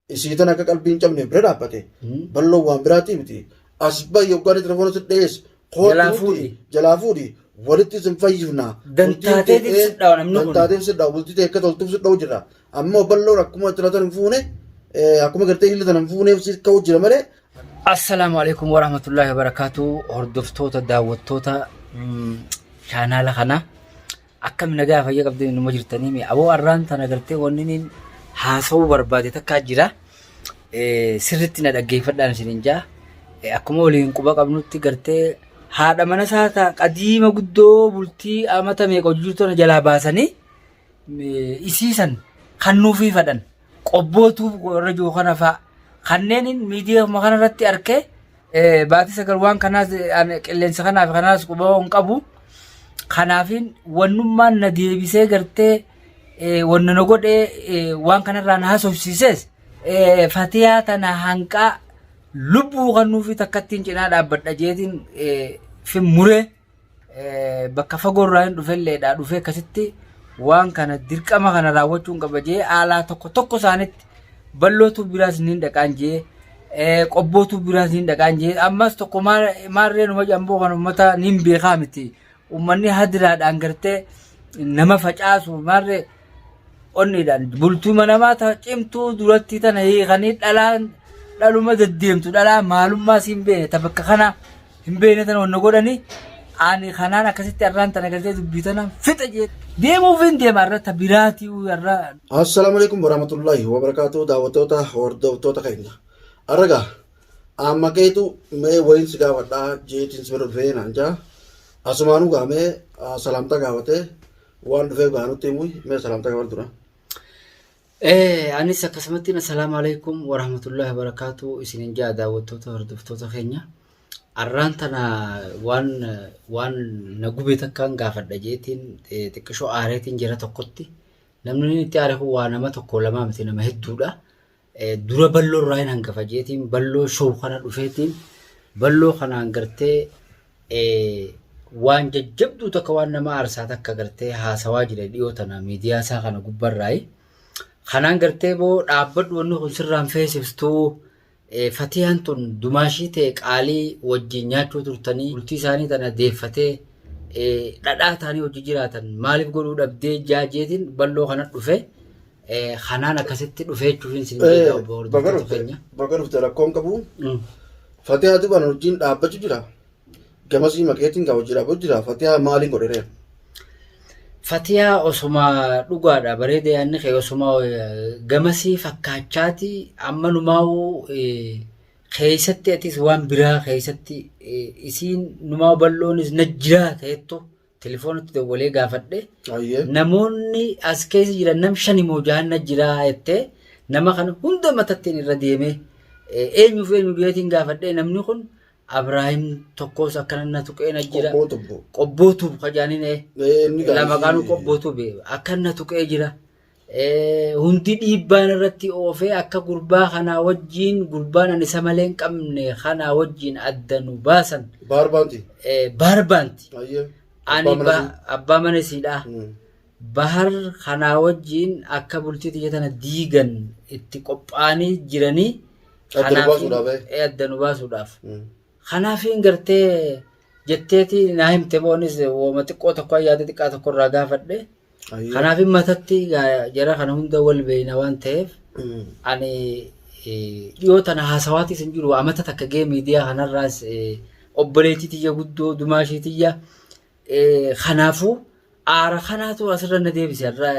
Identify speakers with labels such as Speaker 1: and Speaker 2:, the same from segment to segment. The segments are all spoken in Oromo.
Speaker 1: Isii tana akka qalbii hin cabneef bira dhaabbate. Balloon waan biraatii miti. As bahi yoggaan telefoona si dhiyeesse.
Speaker 2: Jalaa fuudhi.
Speaker 1: Jalaa fuudhi. Walitti isin fayyifna.
Speaker 2: Dantaateetiif si dhawa namni kun.
Speaker 1: Dantaateef si dhawa. Bultii ta'e akka toltuuf si dha'u jira. Ammoo balloon akkuma intala tana hin fuune akkuma gartee illi tana hin fuuneef si ka'u jira malee.
Speaker 2: Assalaamu alaikum warahmatullahi wabarakatuh. Hordoftoota daawwattoota chaanaala kanaa. Akkam nagaa fayya qabdanii numa jirtanii mee aboo arraan tana gartee wanni niin haasa'uu barbaade takkaa jira. Sirritti na dhaggeeffadhaan isiniin jaa. Akkuma waliin quba qabnutti gartee haadha mana isaa ta qadiima guddoo bultii amata meeqa hojii jirtu tana jalaa baasanii isiisan kan nuufii fadhan qobbootuu warra jiru kana fa'a kanneen miidiyaa kanarratti arkee Baatii 9 waan kanaas qilleensa kanaaf kanaas quba hin qabu. Kanaafin wannummaan na deebisee gartee wanna na godhee waan kanarraa na haasofsiises fatiyaa tana hanqaa lubbuu kan nuufi takkattiin cinaa dhaabbadha jeetiin fin muree bakka fagoo irraa hin dhufelleedha dhufee akkasitti waan kana dirqama kana raawwachuun qaba jee aalaa tokko tokko isaanitti ballootu biraas niin dhaqaan jee qobbootu biraas niin dhaqaan jee ammas tokko maarree numa jamboo kan ummata niin beekaa miti ummanni hadiraadhaan gartee nama facaasu maarree onniidhaan bultuuma namaa ta cimtuu duratti tana hiikanii dhalaan dhaluma deddeemtu dhalaa maalummaa siin beekne ta bakka kana hin beekne tana wanna godhani ani kanaan akkasitti arraan tana galtee dubbii tana fixa jee deemuuf hin deema irra ta biraatii irra.
Speaker 1: Assalaamu alaikum warahmatullahi wabarakatuh daawwattoota hordoftoota keenya. Arraga amma keetu mee wayiin si gaafadhaa jeetiin si bira dhufee naan jaa asumaanuu gaamee salaamtaa gaafatee Waan dhufeef gaa nutti himu mee salaamtaa gaafadhu dura.
Speaker 2: Anis akkasumatti assalaamu alaikum warahmatullahi wabarakaatu isinin jaa daawwattoota hordoftoota keenya. Arraan tana waan waan na gube takkaan gaafadha jeetiin xiqqishoo aareetiin jira tokkotti. Namni inni itti aare kun waa nama tokko lamaa miti nama hedduudha. Dura balloo irraa hin hangafa jeetiin balloo show kana dhufeetiin balloo kanaan gartee waan jajjabduu takka waan nama aarsaa takka gartee haasawaa jira dhiyoo tana miidiyaa isaa kana gubbarraayi. Kanaan gartee boo dhaabbadhu wanni kun sirraan feesiftuu fatiyaan tun dumaashii ta'e qaalii wajjin nyaachuu turtanii bultii isaanii tana deeffatee dhadhaa ta'anii hojii jiraatan maaliif godhuu dhabdee jaajeetiin balloo kana dhufe. Kanaan akkasitti dhufee jechuun isin jedha obbo
Speaker 1: Baga
Speaker 2: hordoftoota
Speaker 1: dhufte
Speaker 2: keenya.
Speaker 1: baga dhufte rakkoon qabu. Fatihaa duban hojiin dhaabbachuu jira. Gamasii maqeetiin gaa hojii dhaabbachuu jira. Fatihaa maaliin godhe ree?
Speaker 2: Fatiyaa osuma dhugaadha bareeda yaadni kee osuma gamasii fakkaachaati amma numaa'uu keessatti atis waan biraa keessatti isiin numaa'u bal'oonis na jiraa ta'ettu telefoonatti dawwalee gaafadhe.
Speaker 1: Ayyee.
Speaker 2: Namoonni as keessa jiran nam shani moo jahan na jira jettee nama kana hunda matattiin irra deemee eenyuuf eenyu jeetiin gaafadhe namni kun Abraahim tokkos akkana na tuqee na jira.
Speaker 1: Qobboo tubbo.
Speaker 2: Qobboo tub kajaaniin
Speaker 1: Ee, inni gaa
Speaker 2: lama qaanuu qobboo tube akkan na tuqee jira. Hundi dhiibbaan irratti oofee akka gurbaa kanaa wajjiin gurbaan ani isa malee hin qabne kanaa wajjiin adda nu baasan.
Speaker 1: Baarbaanti.
Speaker 2: Baarbaanti.
Speaker 1: Ayyee.
Speaker 2: Ani
Speaker 1: Abbaa mana sii.
Speaker 2: abbaa mana isiidha. Bahar kanaa wajjiin akka bultii tiyya tana diigan itti qophaa'anii jiranii.
Speaker 1: Adda nu baasuudhaaf, eh.
Speaker 2: Adda nu baasuudhaaf. Kanaafiin gartee jetteeti naa himte boonis wooma xiqqoo tokko yaada xiqqaa tokko irraa gaafadhe.
Speaker 1: Ayyee.
Speaker 2: Kanaafin matatti jara kana hunda wal beeyna waan ta'eef ani dhiyoo tana haasawaatis hin jiru amata takka gee miidiyaa kanarraas obboleettii tiyya guddoo dumaashii tiyya kanaafuu aara kanaatu asirra na deebise irra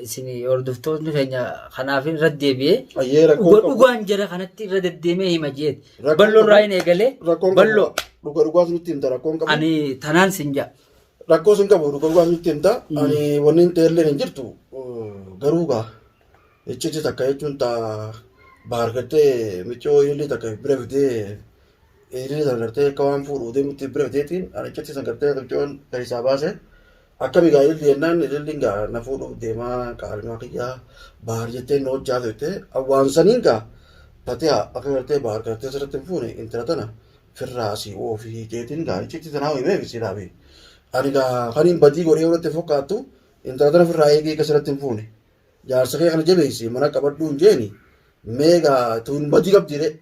Speaker 2: isin hordoftoonni keenya kanaafin irra deebi'ee
Speaker 1: Ayyee rakkoon
Speaker 2: dhuga
Speaker 1: qabu.
Speaker 2: dhugaan jara kanatti irra deddeemee hima jeeti.
Speaker 1: Rakkoon
Speaker 2: Balloo irraa
Speaker 1: qabu.
Speaker 2: hin eegalee
Speaker 1: Rakkoon qabu.
Speaker 2: balloo
Speaker 1: Dhuga dhugaas nutti himta rakkoon qabu.
Speaker 2: ani tanaan sin ja'a.
Speaker 1: Rakkoo sin qabu dhuga dhugaa nutti himta. Ani wanni hin ta'ellee hin jirtu. Garuu gaa icciti takka jechuun taa bahar gartee micoo ilillee takka bira fidee ilillee sana gartee akka waan fuudhuu deemutti bira fideetiin ani icciti sana gartee micoon keessaa baase. Akkami gaa ililli jennaan ililliin gaa na fuudhuuf deemaa qaalimaa kiyyaa bahar jettee na hojjaa turte. Waan saniin gaa fatiha akka gartee bahar gartee sirratti hin fuune intala tana firraa asii oofii jeetiin gaa icciitti tanaa himee fi silaa fi ani gaa kaniin badii godhee yoo natti fakkaattu intala tana firraa eegee akka sirratti hin fuune jaarsa kee kana jabeessi mana qabadhuu hin jeeni Mee egaa tun badii qabdi ree.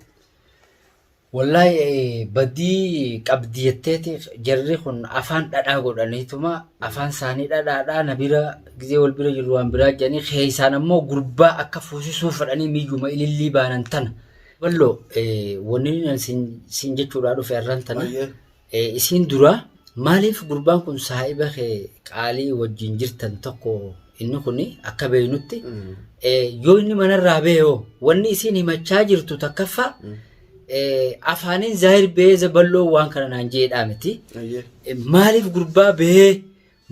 Speaker 2: Wallaahi badii qabdi jetteeti jarri kun afaan dhadhaa godhaniituma afaan isaanii dhadhaadhaa na bira gizee wal bira jirru waan biraa jedhanii keessaan ammoo gurbaa akka fuusisuu fedhanii miyyuma ilillii baanan tana. Balloo wanni inni sin jechuudhaa dhufe arran tana
Speaker 1: Ayyee.
Speaker 2: isiin dura maaliif gurbaan kun saahiba kee qaalii wajjin jirtan tokko inni kun akka beeynutti yoo inni manarraa ba'e hoo wanni isiin himachaa jirtu takkaffaa afaaniin zaahir ba'ee balloo waan kana naan jeedhaa miti.
Speaker 1: Ayyee.
Speaker 2: Maaliif gurbaa ba'ee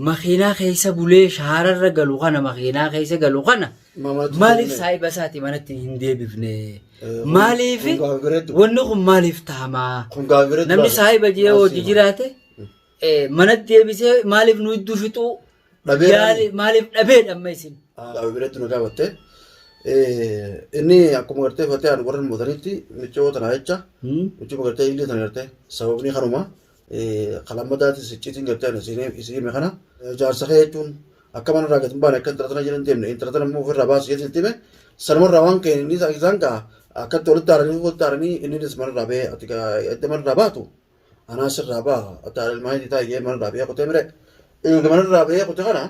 Speaker 2: makiinaa keessa bulee shaararra galu kana makiinaa keessa galu kana
Speaker 1: Mamatti
Speaker 2: maaliif
Speaker 1: deebine.
Speaker 2: saahiba isaati manatti hin deebifne?
Speaker 1: Kun
Speaker 2: Maaliif
Speaker 1: kun gaafa bireetu.
Speaker 2: wanni kun maaliif tahamaa?
Speaker 1: Kun gaafa bireetu
Speaker 2: Namni
Speaker 1: laata?
Speaker 2: saahiba jee hojii
Speaker 1: Asiima.
Speaker 2: jiraate manatti deebisee maaliif nu idduu fixuu
Speaker 1: Dhabeedhaan.
Speaker 2: yaali maaliif dhabeedha amma isin?
Speaker 1: Gaafa bireetu nu gaafatte. Inni akkuma gartee fatee aan warra mootanitti miccoo tanaa jecha miccoo gartee illee tana gartee sababni kanuma kalammadaatis icciitiin gartee ani isin hime kana jaarsa kee jechuun akka mana irraa gad hin baane akka intala tana jiran deemne intala tana immoo ofirraa baasi jechuun itti hime sanumarraa waan ka'e inni isaan gaa akkatti walitti aaranii walitti aaranii inninis manarraa ba'ee ati gaa edda manarraa baatu anaa sirraa ba'a ati ilmaan itti taa'ee manarraa ba'ee kutee mire eega manarraa ba'ee kute kana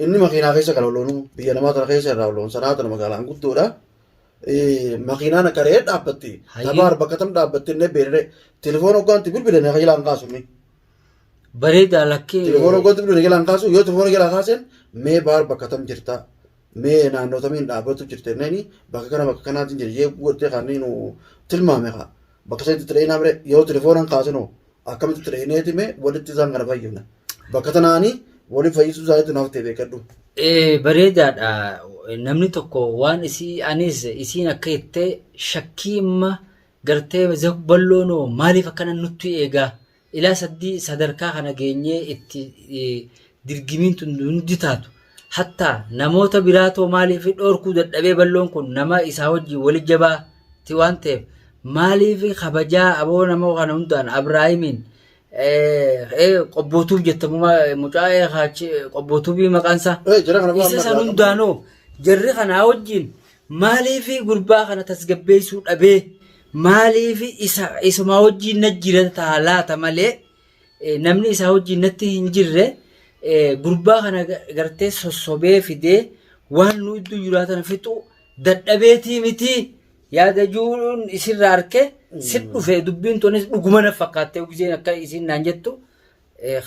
Speaker 1: inni makiinaa keessa gala loonuu biyya namaa tana keessa irraa loon sanaa tana magaalaan guddoodha. Makiinaan akka re'ee dhaabbatti.
Speaker 2: Hayyee.
Speaker 1: Tabaar bakka tam dhaabbatti illee beerre telefoona hoggaanti bilbile na jalaan kaasu inni.
Speaker 2: Bareedaa lakkee.
Speaker 1: Telefoona hoggaanti bilbile na jalaan kaasu yoo telefoona jalaa kaaseen mee baar bakka tam jirta mee naannoo tamiin dhaabbatu jirte inni bakka kana bakka kanaatiin jira jee gootee kan inni nu tilmaame kaa bakka sanitti tireenaa bire yoo telefoonaan kaasinoo akkamitti tireeneeti mee walitti isaan kana fayyifna bakka tanaanii waliin fayyisuu isaaniitu naaf ta'e beekadhu.
Speaker 2: Bareedaadha. Namni tokko waan isii anis isiin akka jettee shakkii imma gartee balloonoo maaliif akkana nutti eegaa ilaa saddii sadarkaa kana geenyee itti dirgimiin tun hundi taatu hattaa namoota biraatoo maaliif dhoorkuu dadhabee balloon kun nama isaa wajjin wali jabaati waan ta'eef maaliif kabajaa aboo nama kana hundaan Abrahaamiin qobbootuuf jetta mucaa qobbootuufi maqaan isaa
Speaker 1: Jara kana
Speaker 2: isa san hundaanoo jarri kanaa wajjin maaliif gurbaa kana tasgabbeessuu dhabee maaliif isa isumaa wajjin na jira ta'a laata malee namni isaa wajjin natti hin jirre gurbaa kana gartee sossobee fidee waan nu iddoo jiraatan fixu dadhabeetii miti yaada juun isirraa arke si dhufe dubbiin tunis dhuguma na fakkaattee giseen akka isiin naan jettu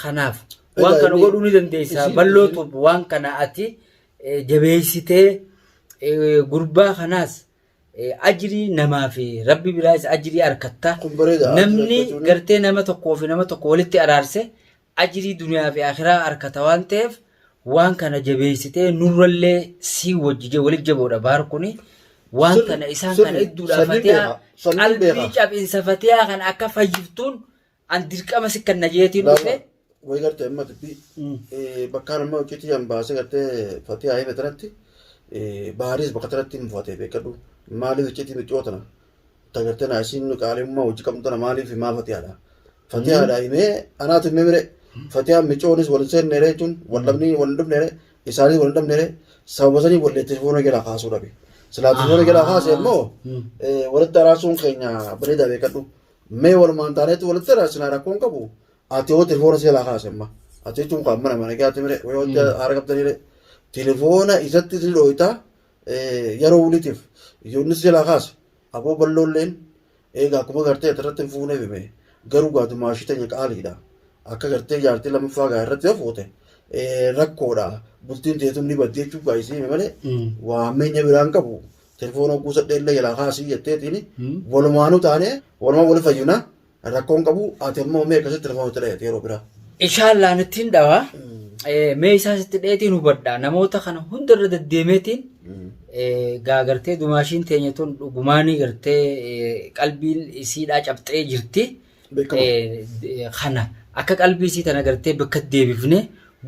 Speaker 2: kanaaf waan
Speaker 1: Egaa
Speaker 2: kana
Speaker 1: inni
Speaker 2: godhuu ni dandeessa
Speaker 1: isin
Speaker 2: bal'ootu waan kana ati jabeessitee gurbaa kanaas ajrii namaa fi rabbi biraas ajrii arkatta
Speaker 1: kun bareeda ajrii
Speaker 2: namni
Speaker 1: argachuun
Speaker 2: gartee nama tokkoo fi nama tokko walitti araarse ajrii duniyaa fi akiraa arkata waan ta'eef waan kana jabeessitee nurrallee sii wajji walitti jaboodha baar kuni waan
Speaker 1: sirri
Speaker 2: kana isaan kana
Speaker 1: sirri
Speaker 2: idduudhaa
Speaker 1: sanniin
Speaker 2: fatiyaa
Speaker 1: beeka sanniin
Speaker 2: qalbii
Speaker 1: beeka
Speaker 2: cabinsa fatiyaa kana akka fayyiftuun an dirqama si kan najeetiin
Speaker 1: laala
Speaker 2: dhufe.
Speaker 1: Way gartee amma dubbii bakkaan amma hojjetii an baasee gartee fatiyaa hime tanatti baariis bakka tanatti hin bufatee beekadhu maaliif hojjetii micoo tana ta gartee naa isiin qaalimummaa hojii qabdu tana maaliif himaa fatiyaadha fatiyaadha himee anaatu himee mire fatiyaan micoonis wal hin seenne jechuun wal dhabnii wal hin dhufne isaanis wal hin dhabne sababa sanii wal telefoona jalaa kaasuu dhabe silaa telefoona jalaa kaase immoo walitti araarsuun keenya bareedaa beekadhu mee walumaan taaneetu walitti araarsinaa rakkoon qabu ati yoo telefoona si jalaa kaase amma ati jechuun kan mana mana gaati mire yoo haara qabdanire telefoona isatti si dhooyta yeroo wulitiif yoonni si jalaa kaase aboo balloolleen eegaa akkuma gartee irratti hin fuuneef hime garuu gaatumaa ishii teenya qaaliidha akka gartee jaartii lammaffaa gaa irratti yoo fuute rakkoodha bultiin teetuun ni baddi jechuu gaa isii hime malee waa hammeenya biraan qabu telefoona kuusadhee illee jalaa kaasii jetteetiin walumaanuu taanee walumaa wali fayyina rakkoon qabu ati ammoo mee akkasitti telefoona itti dhayate yeroo biraa.
Speaker 2: Inshaallah nittiin dhawa. Mee isaas itti dheetiin hubadha. Namoota kana hundarra deddeemeetiin gaa gartee dumaashiin teenya tun dhugumaanii gartee qalbiin isiidhaa cabxee jirti.
Speaker 1: Beekama.
Speaker 2: Kana akka qalbii isii tana gartee bakka deebifne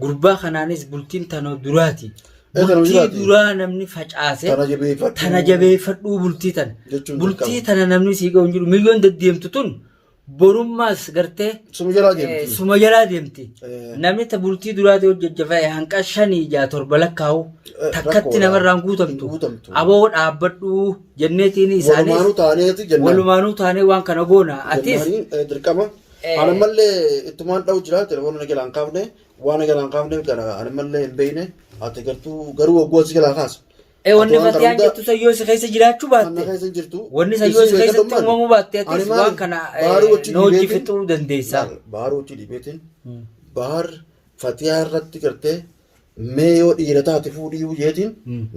Speaker 2: gurbaa kanaanis bultiin tana duraati.
Speaker 1: Tana
Speaker 2: Bultii
Speaker 1: duraati.
Speaker 2: duraa namni facaase
Speaker 1: Tana jabeeffadhu.
Speaker 2: tana jabeeffadhuu bultii tana.
Speaker 1: Jechuun
Speaker 2: Bultii
Speaker 1: dirqama.
Speaker 2: tana namni sii ga'u hin jiru. Miliyoon deddeemtu tun Borummaas gartee
Speaker 1: Suma jalaa deemti.
Speaker 2: Suma jalaa deemti. Namni ta bultii duraatii hojjechafee hanqa 5 6 7 lakkaa'u takkatti
Speaker 1: Rakkoodha.
Speaker 2: namarraan guutamtu.
Speaker 1: Hin guutamtu.
Speaker 2: Aboo dhaabbadhu jenneetiin isaanis
Speaker 1: Walumaanuu taaneeti jennaan.
Speaker 2: Walumaanuu taanee waan kana goona. Atis
Speaker 1: Jennaaniin dirqama. Ani ammallee ittumaan dha'u jira telefoona na jalaan kaafne waan na jalaan kaafneef kana ani ammallee hin beekne ati gartuu garuu wagguu asi jalaa kaasa.
Speaker 2: Ee wanni
Speaker 1: Ati waan kana
Speaker 2: Fatiyaan
Speaker 1: hunda
Speaker 2: jettu san yoo si keessa jiraachuu
Speaker 1: kan na
Speaker 2: baatte
Speaker 1: keessa hin jirtu.
Speaker 2: wanni san yoo
Speaker 1: Isii
Speaker 2: si keessatti
Speaker 1: beekadhu maali?
Speaker 2: uumamuu baatte
Speaker 1: Ani
Speaker 2: atis
Speaker 1: maali?
Speaker 2: waan kana
Speaker 1: Baharuu wajjin
Speaker 2: na hojii
Speaker 1: dhibeetiin
Speaker 2: fixuu dandeessa.
Speaker 1: Laal, baharuu wajjin dhibeetiin bahar fatiyaa irratti gartee mee yoo dhiira taate fuudhii jeetiin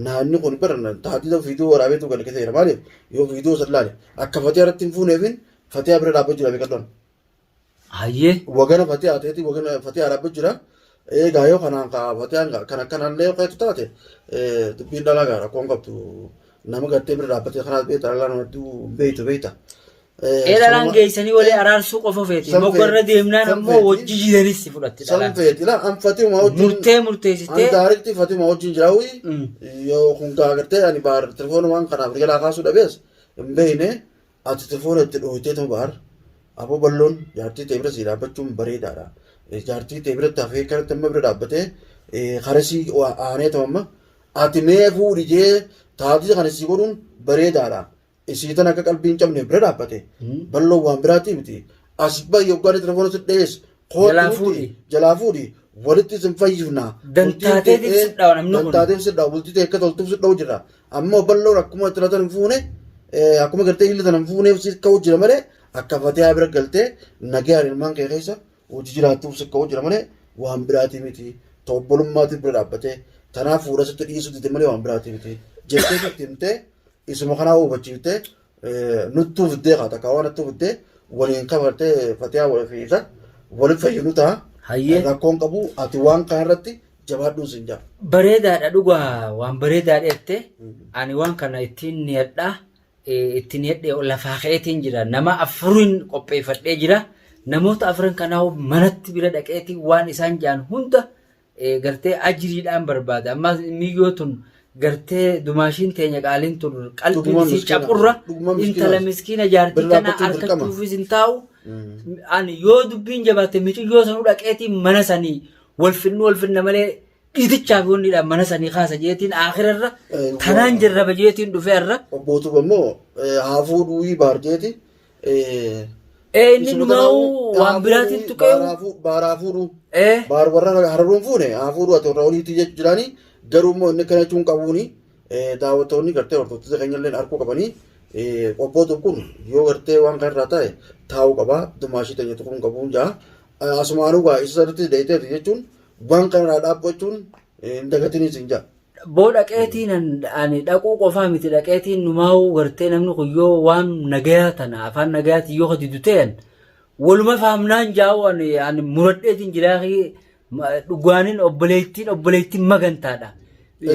Speaker 1: naanni kun bara taatee viidiyoo waraabeetu galkeseera maaliif yoo viidiyoo san laale akka fatiyaa irratti hin fuuneefin fatiyaa bira dhaabbachuu jira beekadhu.
Speaker 2: Hayyee.
Speaker 1: Wagana fatiyaa ta'eeti wagana fatiyaa dhaabbachuu jira. Eegaa yoo kanaan ka fatiyaan kan akkanallee yoo keetu taate dubbiin dhalaa gaa rakkoon qabdu nama gartee bira dhaabbatee kanaas beekta dhalaa namatti beektu beekta.
Speaker 2: Ee dhalaan geessanii walii araarsuu qofa feeti.
Speaker 1: San
Speaker 2: Moggarra
Speaker 1: feeti.
Speaker 2: deemnaan
Speaker 1: San
Speaker 2: ammoo
Speaker 1: feeti.
Speaker 2: wajji jiranis si fudhatti
Speaker 1: San
Speaker 2: dhalaan.
Speaker 1: feeti laa an fatiyuma wajjin.
Speaker 2: Murtee
Speaker 1: Ani
Speaker 2: murteessitee.
Speaker 1: daariktii fatiyuma wajjin jiraawwi. Yoo kun gaa gartee ani baar telefoona waan kanaaf jalaa kaasuu dhabees hin beekne ati telefoona itti dhooytee tuma baar aboo balloon jaartii ta'e bira sii dhaabbachuun bareedaadha. Jaartii ta'e biratti hafee kanatti amma bira dhaabbatee karasii aanee tuma amma ati mee fuudhi jee taatii kana sii godhuun bareedaadha. Isii tan akka qalbii hin cabne bira dhaabbate. Balloon waan biraatii miti. As bahi yoggaan telefoona si dhiyees.
Speaker 2: Jalaa fuudhi.
Speaker 1: Jalaa fuudhi. Walitti isin fayyifna.
Speaker 2: Dantaateetiif si dhawa namni kun.
Speaker 1: Dantaateef si dhawa. Bultii ta'e akka toltuuf si dhawu jira. Ammoo balloon akkuma itti tan hin fuune akkuma gartee illi tan hin fuuneef si ka'u jira malee akka fatiyaa bira galtee nagayaan ilmaan kee keessa hojii jiraattuuf si ka'u jira malee waan biraatii miti. Obbolummaatiif bira dhaabbatee tanaaf fuudha sitti dhiisuu dide malee waan biraatii miti. Jettee itti himtee isuma kanaa hubachiiftee nuttuu fiddee haa takka waan nuttuu fiddee waliin kafartee fatiyaa wal fi isa waliin fayyinu ta'a.
Speaker 2: Hayyee.
Speaker 1: Rakkoon qabu ati waan kana irratti jabaadhuun siin jaa.
Speaker 2: Bareedaadha dhugaa waan bareedaadha jette ani waan kana ittiin niyadha ittiin niyadhe lafaa ka'eetiin jira nama afuriin qopheeffadhee jira namoota afran kanaa manatti bira dhaqeetiin waan isaan ja'an hunda gartee ajriidhaan barbaada. Ammas miyyoo tun gartee dumaashiin teenya qaaliin tun qalbiin
Speaker 1: Dhugumaan
Speaker 2: isii
Speaker 1: miskiina.
Speaker 2: caphurra
Speaker 1: Dhugumaan miskiina.
Speaker 2: intala miskiina jaartii
Speaker 1: Birraa
Speaker 2: kana
Speaker 1: dhaabbachuun dirqama.
Speaker 2: argachuufis hin taa'u. Ani yoo dubbiin jabaatte micuyyoo sanuu dhaqeetiin mana sanii wal finnu wal finna malee dhiitichaa fi wanniidhaan mana sanii kaasa jeetiin aakhirarra tanaan jarraba jeetiin dhufee irra.
Speaker 1: Obbo Tuba immoo haa fuudhuu baarjeeti.
Speaker 2: Ee inni dhumaa'uu waan biraatiin tuqeewu.
Speaker 1: Baaraa fuudhuu.
Speaker 2: Ee.
Speaker 1: Baar warra hararuun fuune haa fuudhuu ati warra oliitii jechuu jiraanii garuu immoo inni kana jechuun qabuuni daawwattoonni gartee hordoftoota keenya illee arguu qabanii obbootu kun yoo gartee waan kana irraa taa'e taa'uu qaba dumaashii teenya tuquun qabuun jaa asumaanuu gaa isa irratti deeteeti jechuun waan kana irraa dhaabbachuun hin dagatiniis hin jaa.
Speaker 2: Boo dhaqeetiin ani dhaquu qofaa miti dhaqeetiin numaa'uu gartee namni kun yoo waan nagayaa tana afaan nagayaatiin yoo didu ta'an waluma faamnaan jaa'u ani ani muradheetiin jiraa dhugaanin obboleettiin obboleettiin magantaadha.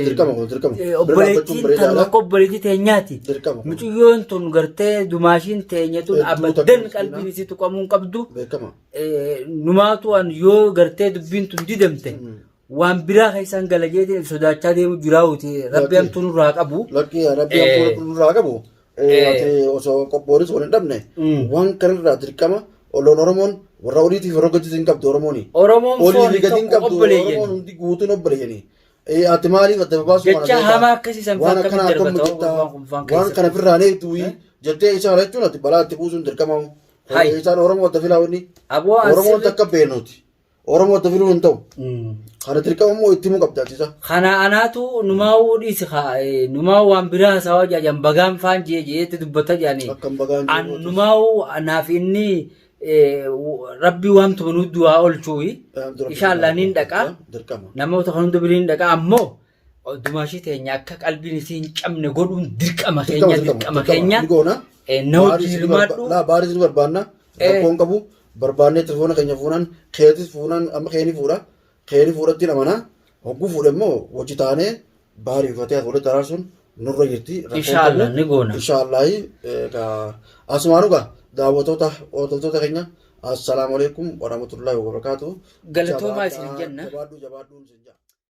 Speaker 1: Dirqama kun dirqama. Bira dhaabbachuun
Speaker 2: Obboleettiin tanuma
Speaker 1: bareedaadha.
Speaker 2: akka obboleettii teenyaati.
Speaker 1: Dirqama kun.
Speaker 2: Mucayyoon tun gartee dumaashiin teenya tun
Speaker 1: Hedduu takka
Speaker 2: abaddan
Speaker 1: miskiina.
Speaker 2: qalbiin isii tuqamuu hin qabdu.
Speaker 1: Beekama.
Speaker 2: Numaatu an yoo gartee dubbiin tun didamte waan biraa keessaan gala jeetiin sodaachaa deemu jiraawuti rabbi
Speaker 1: Lakki.
Speaker 2: hamtuu nurraa qabu.
Speaker 1: Lakki rabbi hamtuu nurraa qabu. Ati osoo qophoonis wal hin dhabne waan kanarraa dirqama oloon Oromoon warra oliitiif warra gadiitiin hin qabdu Oromooni.
Speaker 2: Oromoon
Speaker 1: Olii
Speaker 2: foon
Speaker 1: fi gadi hin
Speaker 2: tokko
Speaker 1: qabdu
Speaker 2: obboleeyyan.
Speaker 1: Oromoon hundi guutuun obboleeyyani. Ati maaliif adda babaasuu kana
Speaker 2: Jecha
Speaker 1: beektaa?
Speaker 2: hamaa akkasii san
Speaker 1: Waan
Speaker 2: fa'aa
Speaker 1: akkana
Speaker 2: akkamitti
Speaker 1: akkam
Speaker 2: darbata
Speaker 1: jettaa
Speaker 2: gurbaan kun faan
Speaker 1: waan
Speaker 2: keessa.
Speaker 1: kana firraa neetu jettee isa kana jechuun ati balaa itti buusuun dirqama.
Speaker 2: Hai.
Speaker 1: Isaan Oromoo adda filaa wanni.
Speaker 2: Aboo an
Speaker 1: Oromoon
Speaker 2: sirri-
Speaker 1: takka beenuuti. Oromoo adda filuun hin ta'u. Kana dirqama immoo itti himuu qabda ati isa.
Speaker 2: Kana anaatu numaa'uu dhiisi kaa numaa'uu waan biraa haasawaa jedhan bagaan faan jee jeetti dubbata jedhani.
Speaker 1: Akkam bagaan
Speaker 2: An
Speaker 1: jiru.
Speaker 2: numaa'uu anaaf inni rabbii waan tuma nu du'aa oolchuuyi. Inshaallah niin dhaqa.
Speaker 1: Dirqama.
Speaker 2: Namoota kan hunda biriin dhaqa ammoo dumaashii teenya akka qalbiin isii hin cabne godhuun dirqama keenya dirqama keenya.
Speaker 1: Ni goona.
Speaker 2: Na wajjin hirmaadhu.
Speaker 1: Laa baaris ni barbaanna. Rakkoon qabu barbaannee telefoona keenya fuunaan keetis fuunaan amma keeni fuudha. Keeni fuudhatti amanaa. Hogguu fuudhe immoo wajji taanee baarii uffatee as walitti araarsuun nurra jirti. Rakkoon
Speaker 2: Inshaallah
Speaker 1: qabu.
Speaker 2: ni goona.
Speaker 1: Inshaallahi asumaanuu gaa daawwattoota hordoftoota keenya assalaamu alaikum warahmatullahi wabarakaatu.
Speaker 2: Galatoomaa isin jenna.
Speaker 1: Jabaadhu jabaadhuun isin jedha.